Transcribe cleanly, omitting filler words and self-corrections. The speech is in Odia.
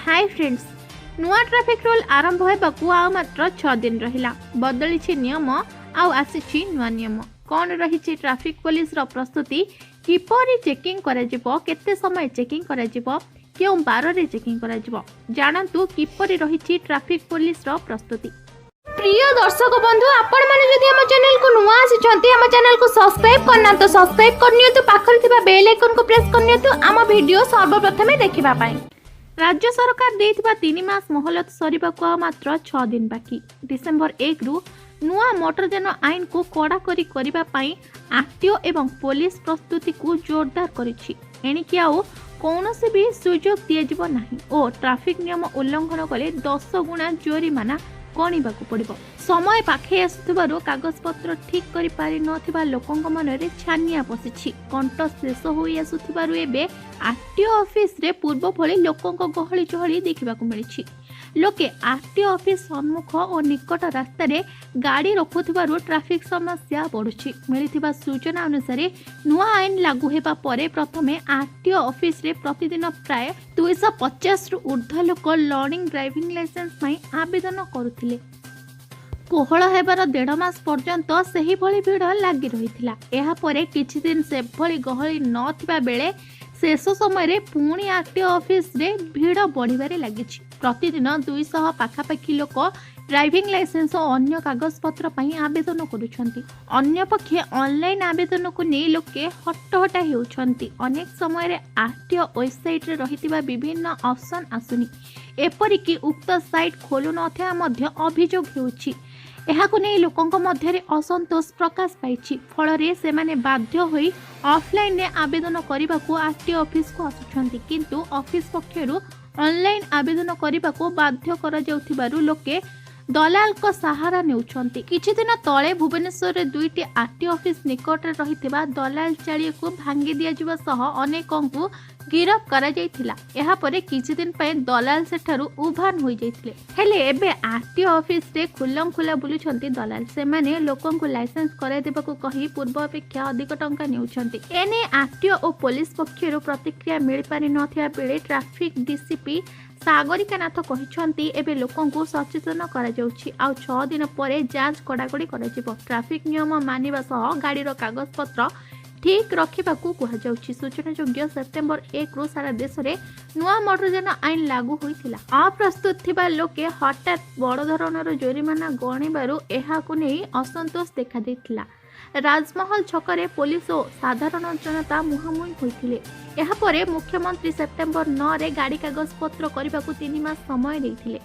ହାଇ ଫ୍ରେଣ୍ଡସ୍, ନୂଆ ଟ୍ରାଫିକ୍ ରୁଲ୍ ଆରମ୍ଭ ହେବାକୁ ଆଉ ମାତ୍ର 6 ଦିନ ରହିଲା। ବଦଳିଛି ନିୟମ ଆଉ ଆସିଛି ନୂଆ ନିୟମ। କ'ଣ ରହିଛି ଟ୍ରାଫିକ୍ ପୋଲିସର ପ୍ରସ୍ତୁତି? କିପରି ଚେକିଂ କରାଯିବ? କେତେ ସମୟ ଚେକିଂ କରାଯିବ? କେଉଁ ବାରରେ ଚେକିଂ କରାଯିବ? ଜାଣନ୍ତୁ କିପରି ରହିଛି ଟ୍ରାଫିକ୍ ପୋଲିସର ପ୍ରସ୍ତୁତି। ପ୍ରିୟ ଦର୍ଶକ ବନ୍ଧୁ, ଆପଣମାନେ ଯଦି ଆମ ଚ୍ୟାନେଲକୁ ନୂଆ ଆସିଛନ୍ତି, ଆମ ଚ୍ୟାନେଲକୁ ସବସ୍କ୍ରାଇବ୍ କରିନାହାନ୍ତି, ସବସ୍କ୍ରାଇବ୍ କରିନିଅନ୍ତୁ। ପାଖରେ ଥିବା ବେଲ୍ ଆଇକନକୁ ପ୍ରେସ୍ କରିନିଅନ୍ତୁ ଆମ ଭିଡ଼ିଓ ସର୍ବପ୍ରଥମେ ଦେଖିବା ପାଇଁ। ରାଜ୍ୟ ସରକାର ଦେଇଥିବା 3 ମାସ ମହଲତ ସରିବାକୁ ଆଉ ମାତ୍ର 6 ଦିନ ବାକି। ଡିସେମ୍ବର 1ରୁ ନୂଆ ମୋଟରଯାନ ଆଇନକୁ କଡ଼ାକଡ଼ି କରିବା ପାଇଁ ଆରଟିଓ ଏବଂ ପୋଲିସ ପ୍ରସ୍ତୁତିକୁ ଜୋରଦାର କରିଛି। ଏଣିକି ଆଉ କୌଣସି ବି ସୁଯୋଗ ଦିଆଯିବ ନାହିଁ ଓ ଟ୍ରାଫିକ୍ ନିୟମ ଉଲ୍ଲଂଘନ କଲେ 10 ଗୁଣା ଜୋରିମାନା ଗଣିବାକୁ ପଡ଼ିବ। ସମୟ ପାଖେଇ ଆସୁଥିବାରୁ କାଗଜପତ୍ର ଠିକ୍ କରିପାରିନଥିବା ଲୋକଙ୍କ ମନରେ ଛାନିଆ ପଶିଛି। କଣ୍ଟ ଶେଷ ହୋଇ ଆସୁଥିବାରୁ ଏବେ ଆରଟିଓ ଅଫିସରେ ପୂର୍ବ ଭଳି ଲୋକଙ୍କ ଗହଳି ଚହଳି ଦେଖିବାକୁ ମିଳିଛି। ଲୋକେ ଆରଟିଓ ଅଫିସ ସମ୍ମୁଖ ଓ ନିକଟ ରାସ୍ତାରେ ଗାଡ଼ି ରଖୁଥିବାରୁ ଟ୍ରାଫିକ୍ ସମସ୍ୟା ବଢ଼ୁଛି। ମିଳିଥିବା ସୂଚନା ଅନୁସାରେ, ନୂଆ ଆଇନ ଲାଗୁ ହେବା ପରେ ପ୍ରଥମେ ଆରଟିଓ ଅଫିସରେ ପ୍ରତିଦିନ ପ୍ରାୟ 250ରୁ ଉର୍ଦ୍ଧ୍ୱ ଲୋକ ଲର୍ଣ୍ଣିଂ ଡ୍ରାଇଭିଂ ଲାଇସେନ୍ସ ପାଇଁ ଆବେଦନ କରୁଥିଲେ। କୋହଳ ହେବାର ଦେଢ଼ ମାସ ପର୍ଯ୍ୟନ୍ତ ସେହିଭଳି ଭିଡ଼ ଲାଗି ରହିଥିଲା। ଏହାପରେ କିଛି ଦିନ ସେଭଳି ଗହଳି ନଥିବା ବେଳେ ଶେଷ ସମୟରେ ପୁଣି ଆରଟିଓ ଅଫିସରେ ଭିଡ଼ ବଢ଼ିବାରେ ଲାଗିଛି। ପ୍ରତିଦିନ 200 ପାଖାପାଖି ଲୋକ ଡ୍ରାଇଭିଂ ଲାଇସେନ୍ସ ଓ ଅନ୍ୟ କାଗଜପତ୍ର ପାଇଁ ଆବେଦନ କରୁଛନ୍ତି। ଅନ୍ୟପକ୍ଷେ ଅନଲାଇନ୍ ଆବେଦନକୁ ନେଇ ଲୋକେ ହଟହଟା ହେଉଛନ୍ତି। ଅନେକ ସମୟରେ ଆରଟିଓ ୱେବସାଇଟ୍ରେ ରହିଥିବା ବିଭିନ୍ନ ଅପସନ୍ ଆସୁନି। ଏପରିକି ଉକ୍ତ ସାଇଟ୍ ଖୋଲୁନଥିବା ମଧ୍ୟ ଅଭିଯୋଗ ହେଉଛି। ଏହାକୁ ନେଇ ଲୋକଙ୍କ ମଧ୍ୟରେ ଅସନ୍ତୋଷ ପ୍ରକାଶ ପାଇଛି। ଫଳରେ ସେମାନେ ବାଧ୍ୟ ହୋଇ ଅଫଲାଇନରେ ଆବେଦନ କରିବାକୁ ଆରଟିଓ ଅଫିସକୁ ଆସୁଛନ୍ତି। କିନ୍ତୁ ଅଫିସ ପକ୍ଷରୁ ଅନଲାଇନ୍ ଆବେଦନ କରିବାକୁ ବାଧ୍ୟ କରାଯାଉଥିବାରୁ ଲୋକେ ଦଲାଲଙ୍କ ସାହାରା ନେଉଛନ୍ତି। କିଛି ଦିନ ତଳେ ଭୁବନେଶ୍ୱରରେ ଦୁଇଟି ଆରଟିଓ ଅଫିସ ନିକଟରେ ରହିଥିବା ଦଲାଲ ଚାଳିକୁ ଭାଙ୍ଗି ଦିଆଯିବା ସହ ଅନେକଙ୍କୁ ଗିରଫ କରାଯାଇଥିଲା। ଏହାପରେ କିଛି ଦିନ ପାଇଁ ଦଲାଲ ସେଠାରୁ ଉଭାନ ହୋଇଯାଇଥିଲେ। ହେଲେ ଏବେ ଆରଟିଓ ଅଫିସରେ ଖୁଲମଖୁଲା ବୁଲୁଛନ୍ତି ଦଲାଲ। ସେମାନେ ଲୋକଙ୍କୁ ଲାଇସେନ୍ସ କରାଇଦେବାକୁ କହି ପୂର୍ବ ଅପେକ୍ଷା ଅଧିକ ଟଙ୍କା ନେଉଛନ୍ତି। ଏନେଇ ଆରଟିଓ ଓ ପୋଲିସ ପକ୍ଷରୁ ପ୍ରତିକ୍ରିୟା ମିଳିପାରି ନଥିବା ବେଳେ ଟ୍ରାଫିକ୍ ଡିସିପି ସାଗରିକା ନାଥ କହିଛନ୍ତି, ଏବେ ଲୋକଙ୍କୁ ସଚେତନ କରାଯାଉଛି। ଆଉ 6 ଦିନ ପରେ ଯାଞ୍ଚ କଡ଼ାକଡ଼ି କରାଯିବ। ଟ୍ରାଫିକ୍ ନିୟମ ମାନିବା ସହ ଗାଡ଼ିର କାଗଜପତ୍ର ଠିକ୍ ରଖିବାକୁ କୁହାଯାଉଛି। ସୂଚନାଯୋଗ୍ୟ, ସେପ୍ଟେମ୍ବର 1ରୁ ସାରା ଦେଶରେ ନୂଆ ମୋଟରଯାନ ଆଇନ ଲାଗୁ ହୋଇଥିଲା। ଅପ୍ରସ୍ତୁତ ଥିବା ଲୋକେ ହଠାତ୍ ବଡ଼ ଧରଣର ଜୋରିମାନା ଗଣିବାରୁ ଏହାକୁ ନେଇ ଅସନ୍ତୋଷ ଦେଖାଦେଇଥିଲା। ରାଜମହଲ ଛକରେ ପୋଲିସ ଓ ସାଧାରଣ ଜନତା ମୁହାଁମୁହିଁ ହୋଇଥିଲେ। ଏହାପରେ ମୁଖ୍ୟମନ୍ତ୍ରୀ ସେପ୍ଟେମ୍ବର 9ରେ ଗାଡ଼ି କାଗଜପତ୍ର କରିବାକୁ 3 ମାସ ସମୟ ଦେଇଥିଲେ।